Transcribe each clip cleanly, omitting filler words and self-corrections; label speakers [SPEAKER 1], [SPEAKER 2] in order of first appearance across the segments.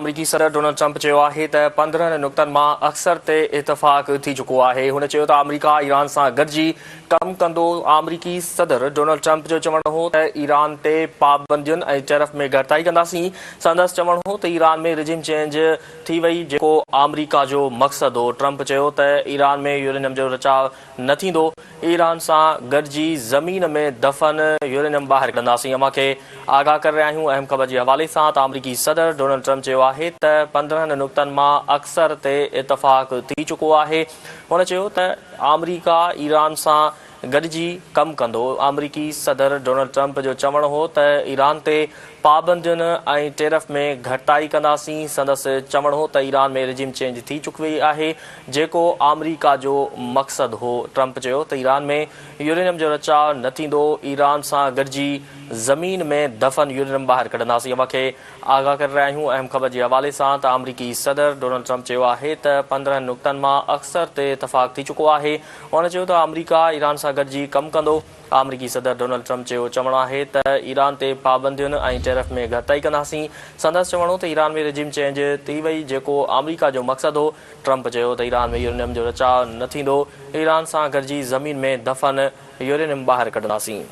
[SPEAKER 1] آمريڪي صدر Donald Trump چيو آهي ته 15 نقطن مان اڪثر تي اتفاق ٿي چڪو آهي. هن چيو ته آمريڪا ايران سان گڏجي ڪم ڪندو. آمريڪي صدر ڊونلڊ ٽرمپ جو چوڻ هو ته ايران تي پابندين ۽ ٽيرف ۾ گهٽتائي ڪنداسين. سندس چوڻ هو ته ايران ۾ رجيم چينج ٿي وئي جيڪو آمريڪا جو مقصد هو. ٽرمپ چيو ته ايران ۾ يورينيم جو رچاء نه ٿيندو، ايران سان گڏجي زمين ۾ دفن يورينيم ٻاهر ڪڍنداسين. اوهان کي آگاهه ڪري رهيا آهيون اهم خبر جي حوالي سان ته آمريڪي صدر ڊونلڊ ٽرمپ چيو آهي ته 15 نقطن مان اڪثر تي اتفاق ٿي چڪو آهي. هن چيو ته آمريڪا ايران سان گڏجي ڪم ڪندو. آمريڪي صدر ڊونلڊ ٽرمپ جو چوڻ هو ته ايران تي پابندين ۽ ٽيرف ۾ گهٽتائي ڪنداسين. سندس چوڻ هو ته ايران ۾ رجيم چينج ٿي چڪي آهي، جيڪو آمريڪا جو مقصد هو. ٽرمپ چيو ته ايران ۾ يورينيم جو رچاء نه ٿيندو، ايران سان گڏجي زمين ۾ دفن يورينيم ٻاهر ڪڍنداسين. اوهان کي آگاهه ڪري رهيا آهيون اهم خبر جي حوالي سان ته آمريڪي صدر ڊونلڊ ٽرمپ چيو آهي ته 15 نقطن مان اڪثر تي اتفاق ٿي چڪو آهي. هن چيو ته آمريڪا ايران سان گڏجي ڪم ڪندو. آمريڪي صدر ڊونلڊ ٽرمپ چيو چوڻ آهي ته ايران تي پابندين ۽ ٽيرف ۾ گهٽتائي ڪنداسين. سندس چوڻ هو ته ايران ۾ رجيم چينج ٿي وئي جيڪو آمريڪا جو مقصد هو. ٽرمپ چيو ته ايران ۾ يورينيم جو رچاء نه ٿيندو، ايران سان گڏجي زمين ۾ دفن يورينيم ٻاهر ڪڍنداسين.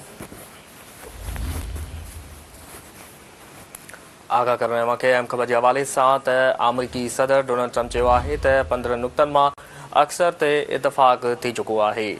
[SPEAKER 1] آگاهه ڪرڻ اوهان کي اهم خبر جي حوالي سان ته آمريڪي صدر ڊونلڊ ٽرمپ چيو آهي ته 15 نقطن مان اڪثر تي اتفاق ٿي چڪو آهي.